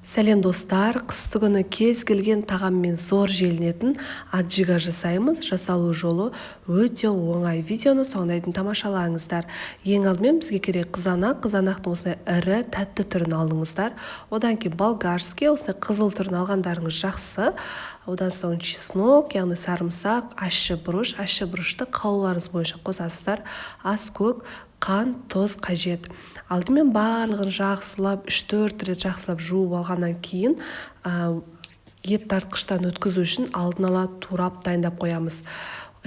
Сәлем, достар! Қысты күні кез келген тағаммен зор желінетін аджига жасаймыз. Жасалу жолы өте оңай. Видеоны соңына дейін тамашалаңыздар. Ең алдымен бізге керек қызанақ. Қызанақтың осындай ірі, тәтті түрін алыңыздар. Одан кейін болгарский, осындай қызыл түрін алғандарыңыз жақсы. Одан соң чеснок, яғни сарымсақ, ащы бұрыш. Ащы бұрышты қалауларыңыз бойынша қосасыздар. Аскөк, қант, тұз қажет. Алдымен барлығын жақсылап, 3-4 рет жақсылап жуып алғаннан кейін, ет тартқыштан өткізу үшін алдын ала турап, дайындап қоямыз.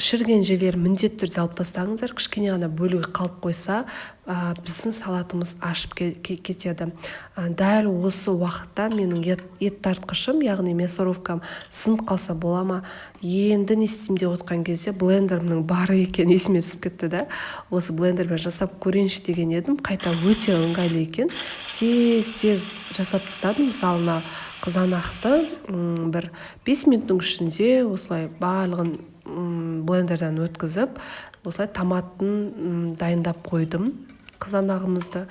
Шіріген жерлерін міндетті түрде алып тастаңыздар. Кішкене ғана бөлігі қалып қойса, біздің салатымыз ашып кетеді. Дәл осы уақытта менің ет тартқышым, яғни мясорубкам сынып қалса бола ма? Енді не істеймін деп отқан кезде блендерімнің бары екені есіме түсіп кетті да, осы блендермен жасап көрейінші деген едім. Қайта өте ыңғайлы екен, тез тез жасап тастадым. Мысалы, мына қызанақты бір 5 минуттың ішінде осылай барлығын блендерден өткізіп, осылай томатын дайындап қойдым, қызанағымызды.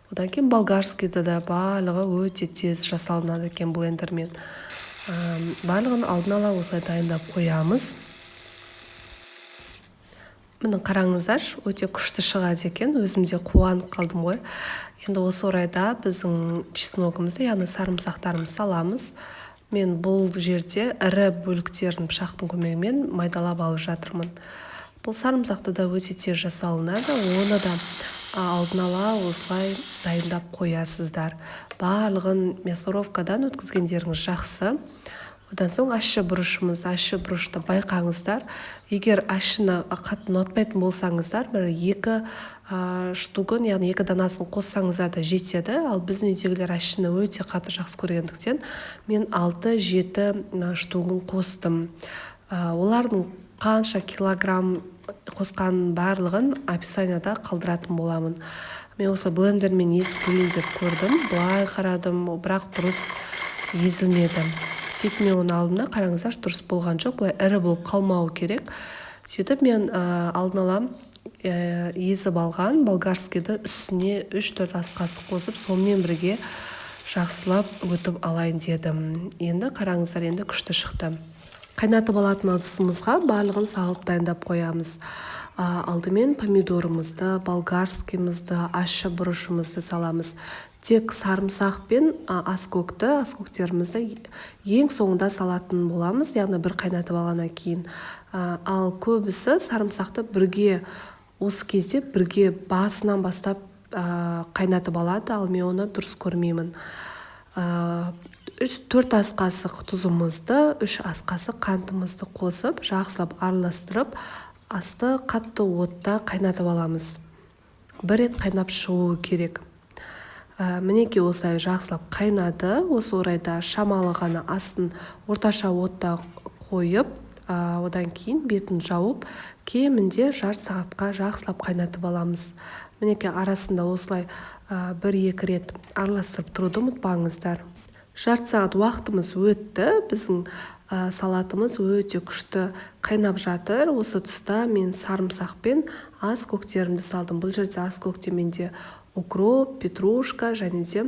Одан кейін болгарскийді да, барлығы өте тез жасалынады екен блендермен. Барлығын алдын ала осылай дайындап қоямыз. Міне, қараңыздар, өте күшті шығады екен, өзім де қуанып қалдым ғой. Енді осы орайда біздің чесногымызды, яғни сарымсақтарымызды саламыз. Мен бұл жерде ірі бөліктерін пышақтың көмегімен майдалап алып жатырмын. Бұл сарымсақты да өте тез жасалынады, оны да алдын ала осылай дайындап қоясыздар. Барлығын мясорубкадан өткізгендеріңіз жақсы. Одан соң ащы бұрышымыз. Ащы бұрышты байқаңыздар, егер ащыны қатты ұнатпайтын болсаңыздар, бір екі штугын, яғни екі данасын қоссаңыздар да жетеді. Ал біздің үйдегілер ащыны өте қатты жақсы көргендіктен, мен алты жеті штугын қостым. Олардың қанша килограмм қосқанын барлығын описанияда қалдыратын боламын. Мен осы блендермен езіп көрейін деп көрдім, былай қарадым, бірақ дұрыс езілмеді. Сөйтіп мен оны алдым да, қараңыздаршы, дұрыс болған жоқ, былай ірі болып қалмауы керек. Сөйтіп мен алдын ала езіп алған болгарскийді үстіне 3-4 ас қасық қосып, сонымен бірге жақсылап өтіп алайын дедім. Енді қараңыздар, енді күшті шықты. Қайнатып алатын ыдысымызға барлығын салып, дайындап қоямыз. Алдымен помидорымызды, болгарскийімізді, ащы бұрышымызды саламыз. Тек сарымсақ пен аскөкті, аскөктерімізді ең соңында салатын боламыз, яғни бір қайнатып алғаннан кейін. Ал көбісі сарымсақты бірге, осы кезде бірге басынан бастап қайнатып алады, ал мен оны дұрыс көрмеймін. 3-4 ас қасық тұзымызды, 3 ас қасық қантымызды қосып, жақсылап араластырып, асты қатты отта қайнатып аламыз. Бір рет қайнап шығуы керек. Мінекей, осылай жақсылап қайнады. Осы орайда шамалы ғана астын орташа отта қойып, одан кейін бетін жауып, кемінде жарты сағатқа жақсылап қайнатып аламыз. Мінекей, арасында осылай бір екі рет араластырып тұруды ұмытпаңыздар. Жарты сағат уақытымыз өтті, біздің салатымыз өте күшті қайнап жатыр. Осы тұста мен сарымсақ пен аскөктерімді салдым. Бұл жерде аскөкте менде укроп, петрушка және де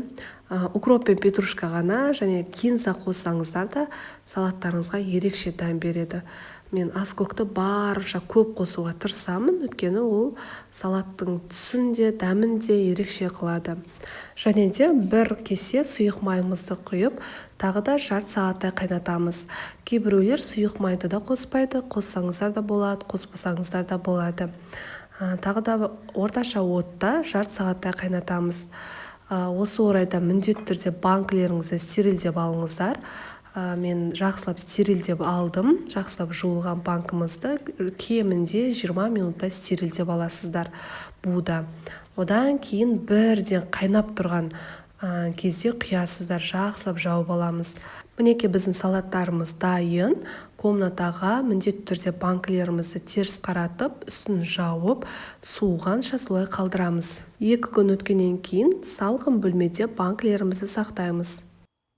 укроп пен петрушка ғана және кинза қоссаңыздар да, салаттарыңызға ерекше дәм береді. Мен аскөкті барынша көп қосуға тырысамын, өйткені ол салаттың түсін де, дәмін де ерекше қылады. Және де бір кесе сұйық майымызды құйып, тағы да жарты сағаттай қайнатамыз. Кейбіреулер сұйық майды да қоспайды, қоссаңыздар да болады, қоспасаңыздар да болады. Тағы да орташа отта жарты сағаттай қайнатамыз. Осы орайда міндетті түрде банкілеріңізді стерильдеп алыңыздар. Мен жақсылап стерильдеп алдым. Жақсылап жуылған банкімізді кемінде 20 минутта стерильдеп аласыздар буда. Одан кейін бірден қайнап тұрған кезде құясыздар, жақсылап жауып аламыз. Мінекей, біздің салаттарымыз дайын. Комнатаға міндетті түрде банкілерімізді теріс қаратып, үстін жауып, суығанша солай қалдырамыз. 2 күн өткеннен кейін салқын бөлмеде банкілерімізді сақтаймыз.